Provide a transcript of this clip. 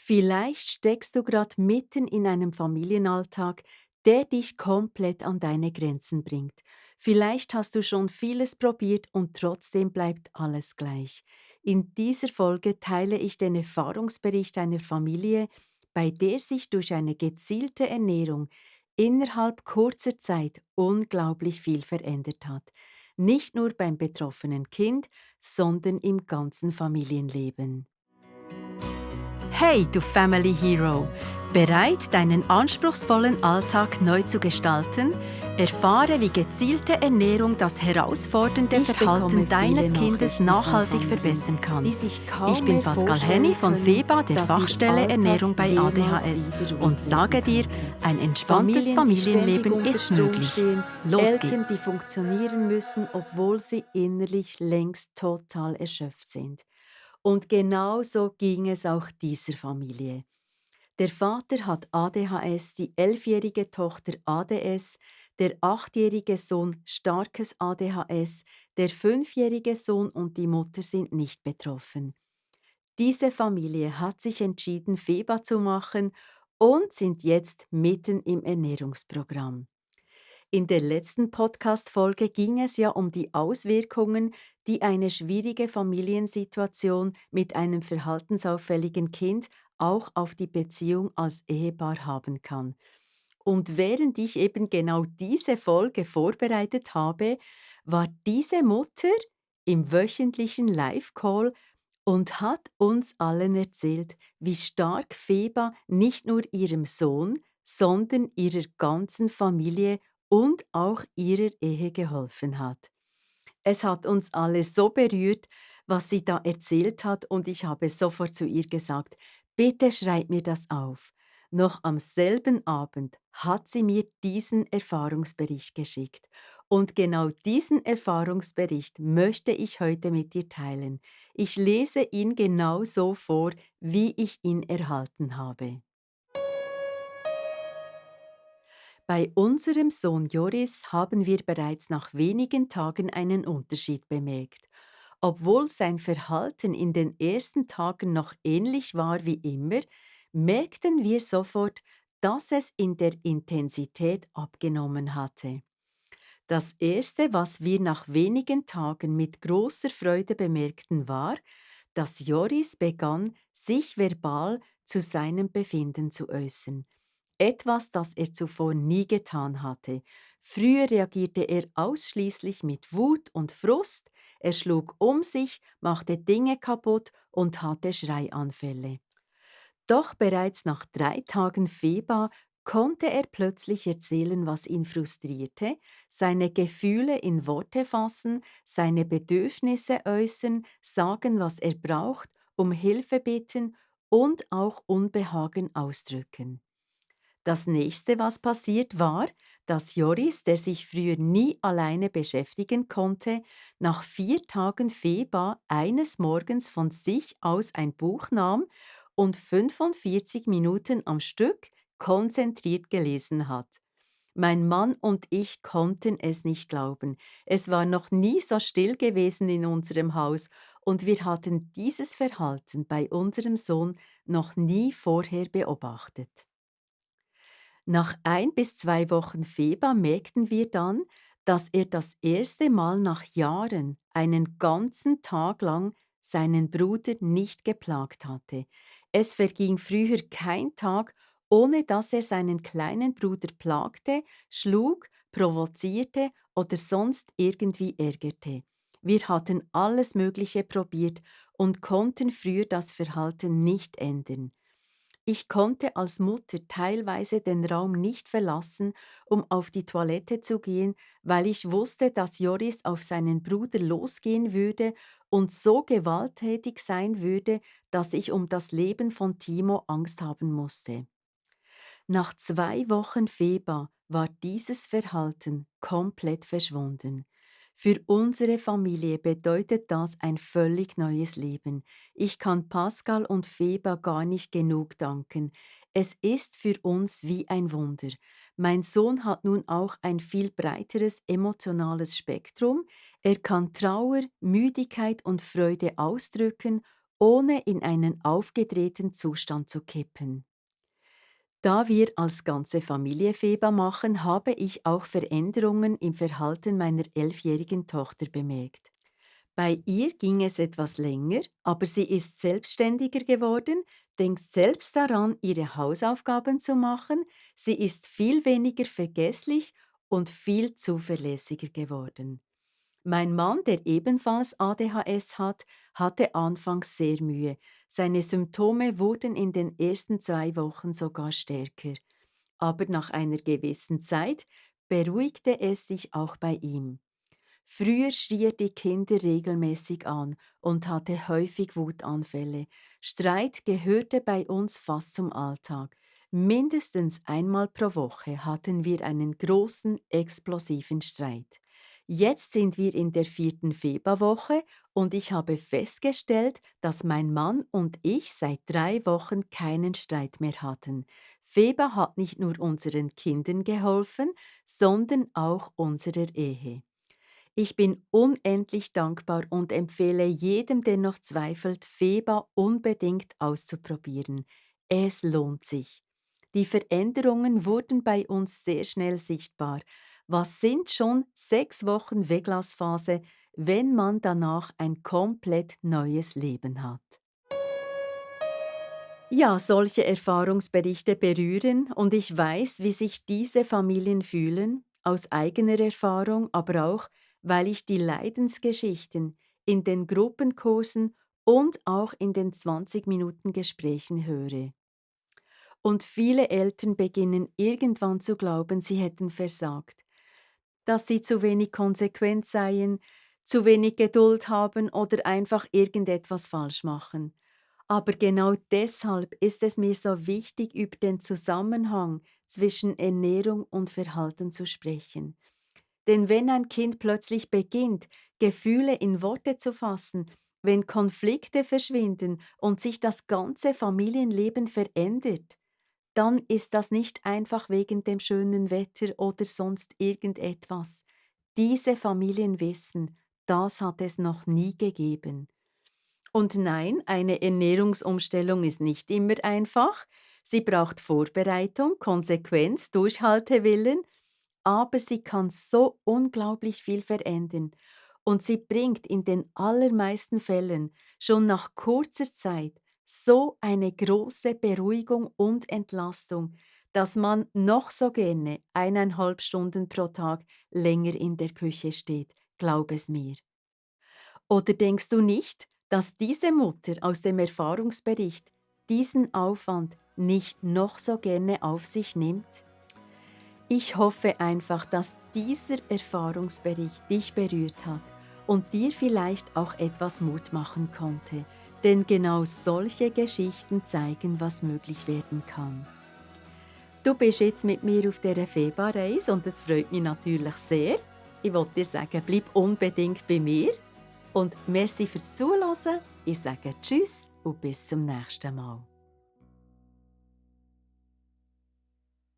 Vielleicht steckst du gerade mitten in einem Familienalltag, der dich komplett an deine Grenzen bringt. Vielleicht hast du schon vieles probiert und trotzdem bleibt alles gleich. In dieser Folge teile ich den Erfahrungsbericht einer Familie, bei der sich durch eine gezielte Ernährung innerhalb kurzer Zeit unglaublich viel verändert hat. Nicht nur beim betroffenen Kind, sondern im ganzen Familienleben. Hey, du Family Hero! Bereit, deinen anspruchsvollen Alltag neu zu gestalten? Erfahre, wie gezielte Ernährung das herausfordernde Ich Verhalten bekomme deines viele Kindes Nachrichten von nachhaltig Familien, verbessern die kann. sich Ich kaum bin mehr Pascal vorstellen Henny von können, FEBA, der dass ihr Fachstelle Alltag Ernährung bei jemals ADHS, wieder und sage rückblicken dir, könnte. ein entspanntes Familien, die ständig Familienleben unter ist Strom möglich. stehen, Los Eltern, die geht's! funktionieren müssen, obwohl sie innerlich längst total erschöpft sind. Und genau so ging es auch dieser Familie. Der Vater hat ADHS, die 11-jährige Tochter ADS, der 8-jährige Sohn starkes ADHS, der 5-jährige Sohn und die Mutter sind nicht betroffen. Diese Familie hat sich entschieden, FEBA zu machen und sind jetzt mitten im Ernährungsprogramm. In der letzten Podcast-Folge ging es ja um die Auswirkungen, die eine schwierige Familiensituation mit einem verhaltensauffälligen Kind auch auf die Beziehung als Ehepaar haben kann. Und während ich eben genau diese Folge vorbereitet habe, war diese Mutter im wöchentlichen Live-Call und hat uns allen erzählt, wie stark Feba nicht nur ihrem Sohn, sondern ihrer ganzen Familie und auch ihrer Ehe geholfen hat. Es hat uns alle so berührt, was sie da erzählt hat, und ich habe sofort zu ihr gesagt, bitte schreib mir das auf. Noch am selben Abend hat sie mir diesen Erfahrungsbericht geschickt. Und genau diesen Erfahrungsbericht möchte ich heute mit dir teilen. Ich lese ihn genau so vor, wie ich ihn erhalten habe. Bei unserem Sohn Joris haben wir bereits nach wenigen Tagen einen Unterschied bemerkt. Obwohl sein Verhalten in den ersten Tagen noch ähnlich war wie immer, merkten wir sofort, dass es in der Intensität abgenommen hatte. Das Erste, was wir nach wenigen Tagen mit großer Freude bemerkten, war, dass Joris begann, sich verbal zu seinem Befinden zu äußern. Etwas, das er zuvor nie getan hatte. Früher reagierte er ausschließlich mit Wut und Frust, er schlug um sich, machte Dinge kaputt und hatte Schreianfälle. Doch bereits nach 3 Tagen Feba konnte er plötzlich erzählen, was ihn frustrierte, seine Gefühle in Worte fassen, seine Bedürfnisse äußern, sagen, was er braucht, um Hilfe bitten und auch Unbehagen ausdrücken. Das nächste, was passiert war, dass Joris, der sich früher nie alleine beschäftigen konnte, nach 4 Tagen Feba eines Morgens von sich aus ein Buch nahm und 45 Minuten am Stück konzentriert gelesen hat. Mein Mann und ich konnten es nicht glauben. Es war noch nie so still gewesen in unserem Haus und wir hatten dieses Verhalten bei unserem Sohn noch nie vorher beobachtet. Nach 1 bis 2 Wochen Feba merkten wir dann, dass er das erste Mal nach Jahren einen ganzen Tag lang seinen Bruder nicht geplagt hatte. Es verging früher kein Tag, ohne dass er seinen kleinen Bruder plagte, schlug, provozierte oder sonst irgendwie ärgerte. Wir hatten alles Mögliche probiert und konnten früher das Verhalten nicht ändern. Ich konnte als Mutter teilweise den Raum nicht verlassen, um auf die Toilette zu gehen, weil ich wusste, dass Joris auf seinen Bruder losgehen würde und so gewalttätig sein würde, dass ich um das Leben von Timo Angst haben musste. Nach 2 Wochen Feba war dieses Verhalten komplett verschwunden. Für unsere Familie bedeutet das ein völlig neues Leben. Ich kann Pascal und Feba gar nicht genug danken. Es ist für uns wie ein Wunder. Mein Sohn hat nun auch ein viel breiteres emotionales Spektrum. Er kann Trauer, Müdigkeit und Freude ausdrücken ohne in einen aufgedrehten Zustand zu kippen. Da wir als ganze Familie Feba machen, habe ich auch Veränderungen im Verhalten meiner 11-jährigen Tochter bemerkt. Bei ihr ging es etwas länger, aber sie ist selbstständiger geworden, denkt selbst daran, ihre Hausaufgaben zu machen, sie ist viel weniger vergesslich und viel zuverlässiger geworden. Mein Mann, der ebenfalls ADHS hat, hatte anfangs sehr Mühe. Seine Symptome wurden in den ersten 2 Wochen sogar stärker. Aber nach einer gewissen Zeit beruhigte es sich auch bei ihm. Früher schrie er die Kinder regelmäßig an und hatte häufig Wutanfälle. Streit gehörte bei uns fast zum Alltag. Mindestens einmal pro Woche hatten wir einen großen, explosiven Streit. Jetzt sind wir in der 4. Februarwoche und ich habe festgestellt, dass mein Mann und ich seit 3 Wochen keinen Streit mehr hatten. Feba hat nicht nur unseren Kindern geholfen, sondern auch unserer Ehe. Ich bin unendlich dankbar und empfehle jedem, der noch zweifelt, Feba unbedingt auszuprobieren. Es lohnt sich. Die Veränderungen wurden bei uns sehr schnell sichtbar. Was sind schon 6 Wochen Weglassphase, wenn man danach ein komplett neues Leben hat? Ja, solche Erfahrungsberichte berühren und ich weiß, wie sich diese Familien fühlen, aus eigener Erfahrung, aber auch, weil ich die Leidensgeschichten in den Gruppenkursen und auch in den 20 Minuten Gesprächen höre. Und viele Eltern beginnen irgendwann zu glauben, sie hätten versagt, dass sie zu wenig konsequent seien, zu wenig Geduld haben oder einfach irgendetwas falsch machen. Aber genau deshalb ist es mir so wichtig, über den Zusammenhang zwischen Ernährung und Verhalten zu sprechen. Denn wenn ein Kind plötzlich beginnt, Gefühle in Worte zu fassen, wenn Konflikte verschwinden und sich das ganze Familienleben verändert, dann ist das nicht einfach wegen dem schönen Wetter oder sonst irgendetwas. Diese Familien wissen, das hat es noch nie gegeben. Und nein, eine Ernährungsumstellung ist nicht immer einfach. Sie braucht Vorbereitung, Konsequenz, Durchhaltewillen, aber sie kann so unglaublich viel verändern. Und sie bringt in den allermeisten Fällen schon nach kurzer Zeit so eine große Beruhigung und Entlastung, dass man noch so gerne 1,5 Stunden pro Tag länger in der Küche steht. Glaub es mir. Oder denkst du nicht, dass diese Mutter aus dem Erfahrungsbericht diesen Aufwand nicht noch so gerne auf sich nimmt? Ich hoffe einfach, dass dieser Erfahrungsbericht dich berührt hat und dir vielleicht auch etwas Mut machen konnte, denn genau solche Geschichten zeigen, was möglich werden kann. Du bist jetzt mit mir auf dieser Feba-Reise und es freut mich natürlich sehr. Ich wollte dir sagen, bleib unbedingt bei mir. Und merci fürs Zuhören. Ich sage Tschüss und bis zum nächsten Mal.